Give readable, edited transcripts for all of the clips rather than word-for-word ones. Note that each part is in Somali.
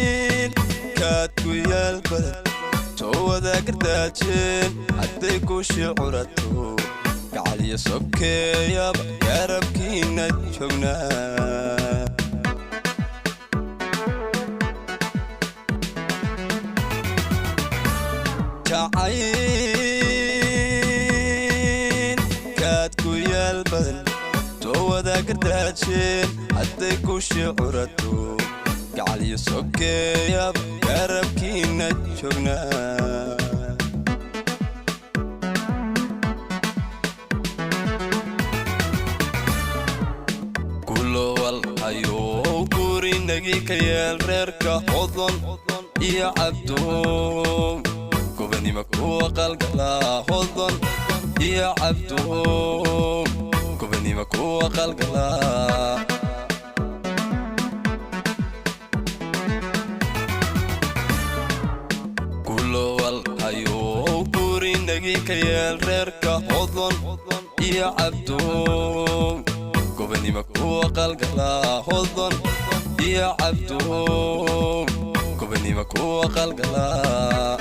Jacayl kaad ku yaal badan soo wada gardaajeen hadday guushii curato, gacaliyo sokeeyaba garabkiina joognaa. Jacayl kaad ku yaal badan soo wada gardaajeen hadday guushii curato, gacaliyo sokeeyaba garabkiina joognaa. Kulowal ayuu gurinagii ka yeel reerka Hodon iyo Cabdo, gobanima kuwa qalgalaa. Hodon iyo Cabdo, gobanima kuwa qalgalaa. Kulowal ayuu gurinagii ka yeel reerka Hodon iyo Cabdo, gobanima kuwa qalgalaa. Hodon iyo Cabdo, gobanima kuwa qalgalaa.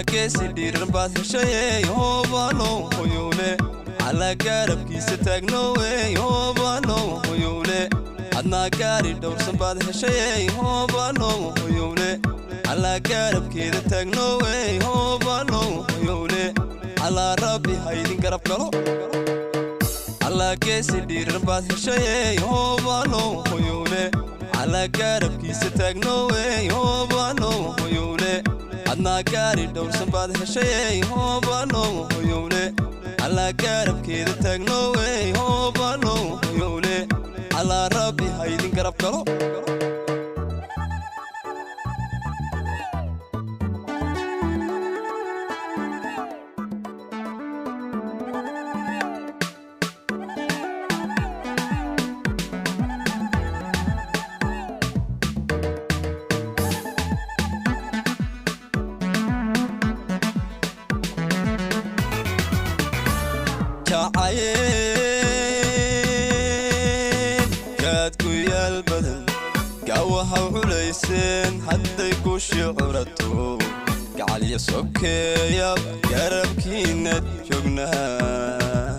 Geesi dhiiran baad heshayey, hoobalow hoyowle, calaa gaarabkiisa taagnowey, hoobalow hoyowle. Adnaa gaari dhowrsan baad heshayey, hoobalow hoyowle, calaa gaarabkeeda taagnowey, hoobalow hoyowle. Calaa Rabbi haydin garab galo. Calaa geesi dhiiran baad heshayey, hoobalow hoyowle, calaa gaarabkiisa taagnowey, hoobalow hoyowle. Adnaa gaari dhowrsan baad heshayey, hoobalow hoyowle, calaa gaarabkeeda taagnowey, hoobalow hoyowle. Calaa Rabbi haydin garab galo. Jacayl kaad ku yaal badan gaawaha culayseen hadday guushii curato, gacalyo sokeeyaba garabkiina joognaa.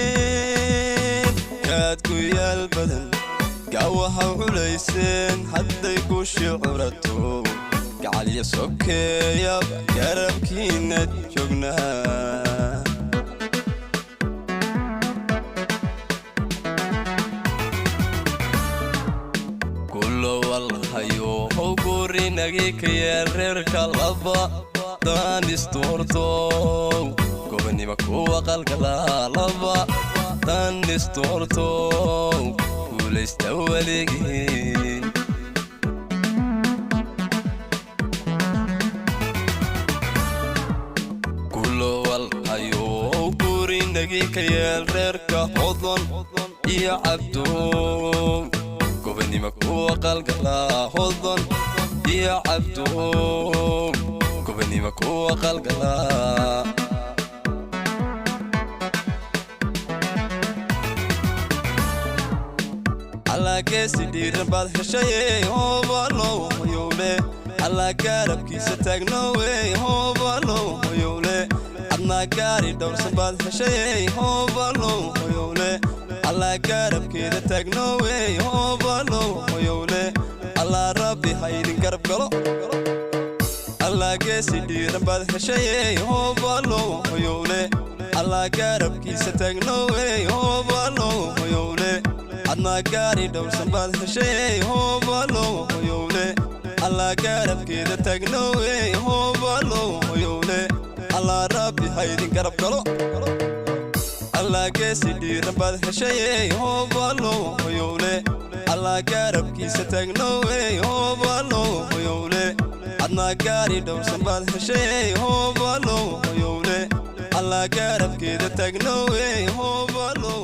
Jacayl kaad ku yaal badan gaawaha culayseen hadday guushii curato, gacalyo sokeeyaba garabkiina joognaa. Kulowalhayo howgurinagii ka yeel reerka laba daan isdoorto, gobanima kuwa qalgalaa. Laba dan isdoorto, guulaysta weligiin. Kulowalhayo gurinagii ka yeel reerka Hodon iyo Cabdo, gobanima kuwa qalgalaa. Hodon iyo Cabdo, gobanima kuwa qalgalaa. Geesi dhiiran baad heshayey, hoobalow hoyowle, calaa gaarabkiisa taagnowey, hoobalow hoyowle. Adnaa gaari dhowrsan baad heshayey, hoobalow hoyowle, calaa gaarabkeeda taagnowey, hoobalow hoyowle. Calaa Rabbi haydin garab galo. Allaa geesi dhiiran baad heshayey, hoobalow hoyowle, calaa gaarabkiisa taagnowey, hoobalow hoyowle. Adnaa gaari dhowrsan baad heshayey, hoobalow hoyowle, calaa gaarabkeeda taagnowey, hoobalow hoyowle. Allaa Rabbi haydin garab galo. Allaa geesi dhiiran baad heshayey, hoobalo hoyowle. Allaa garabkiisa taagnowey, hoobalo hoyowle. Adnaa gaari dhowrsan baad heshayey, hoobalo hoyowle. Allaa garabkeeda taagnowey, hoobalo.